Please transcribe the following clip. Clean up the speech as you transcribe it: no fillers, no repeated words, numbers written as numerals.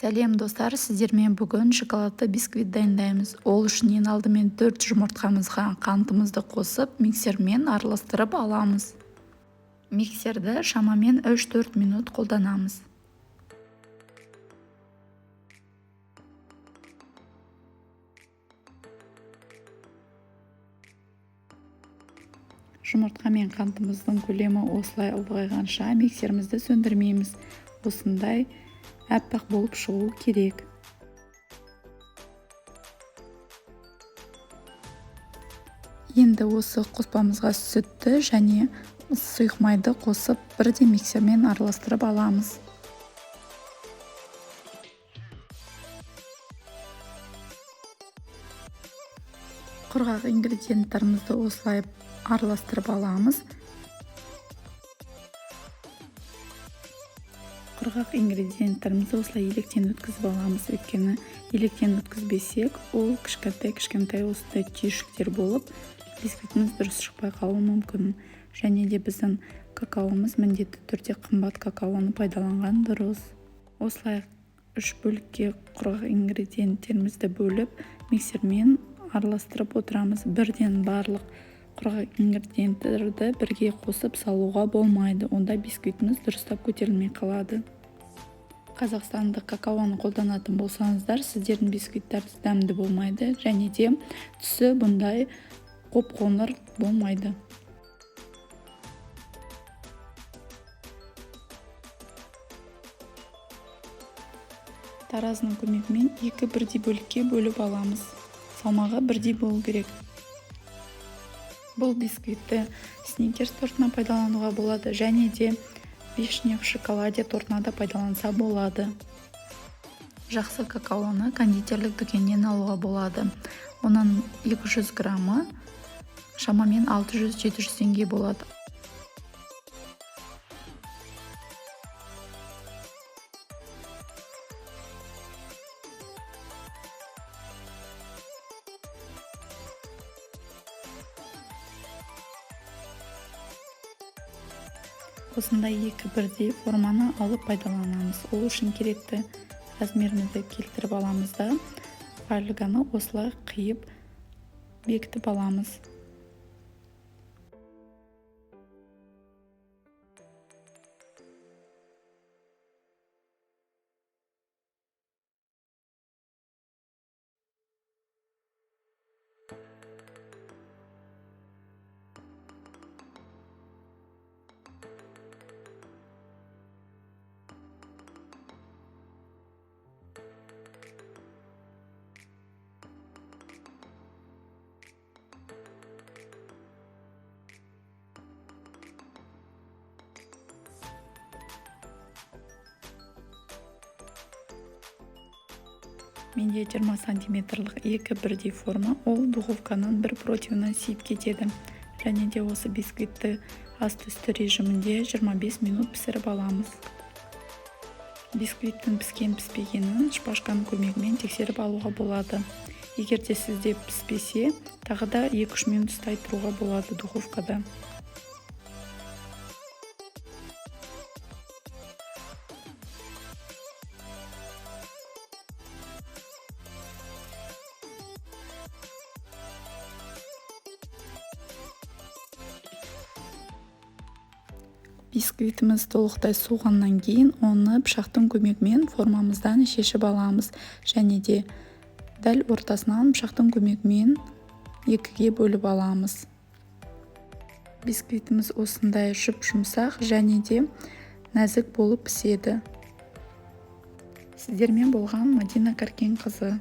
Сәлем, достар! Сіздермен бүгін шоколадты бисквит дайындаймыз. Ол үшін ең алдымен 4 жұмыртқамызға қантымызды қосып, миксермен араластырып аламыз. Миксерді шамамен 3-4 минут қолданамыз. Жұмыртқа мен қантымыздың көлемі осылай ұлғайғанша миксерімізді сөндірмейміз. Осындай аппақ болып шығу керек. Енді осы қоспамызға сүтті және сұйық майды қосып, бірден миксермен араластырып аламыз. Құрғақ ингредиенттарымызды осылай араластырып аламыз. Құрғақ ингредиенттарымызды осылай електен өткізіп аламыз, өйткені електен өткізбесек, ол кішкентай-кішкентай осындай түйіршіктер болып, бисквитіміз дұрыс шықпай қалуы мүмкін. Және де біздің какаомыз, міндетті түрде қымбат какаоны пайдаланған дұрыс. Осылай үш бөлікке құрғақ ингредиенттерімізді бөліп, миксермен араластырып отырамыз. Бірден барлық құрғақ ингредиенттерді бірге қосып салуға болмайды, онда бисквитіміз дұрыстап көтерілмей қалады. Қазақстандық какаоны қолданатын болсаңыздар, сіздердің бисквиттарыңыз дәмді болмайды және де түсі бұндай қоп-қоңыр болмайды. Таразының көмегімен екі бірдей бөлікке бөліп аламыз. Салмағы бірдей болу керек. Бұл бисквитті Сникерс тортына пайдалануға болады және де вишня в шоколаде тортына да пайдаланса болады. Жақсы какаоны кондитерлік дүкеннен алуға болады. Оның 200 граммы шамамен 600-700 теңге болады. Осындай екі бірдей форманы алып пайдаланамыз. Ол үшін керекті размерімізді келтіріп аламыз да, фольганы осылай қиып бекітіп аламыз. Менде 20 сантиметрлік екі бірдей форма, ол духовканың бір противнына сиіп кетеді. Және де осы бисквитті асты үсті режимінде 25 минут пісіріп аламыз. Бисквиттің піскен піспегенін шпажканың көмегімен тексеріп алуға болады. Егер де сізде піспесе, тағы да 2-3 минут ұстай тұруға болады духовкада. Бисквитіміз толықтай суығаннан кейін оны пышақтың көмегімен формамыздан шешіп аламыз және де дәл ортасынан пышақтың көмегімен екіге бөліп аламыз. Бисквитіміз осындай жұп-жұмсақ және де нәзік болып піседі. Сіздермен болған Мадина Каркенқызы.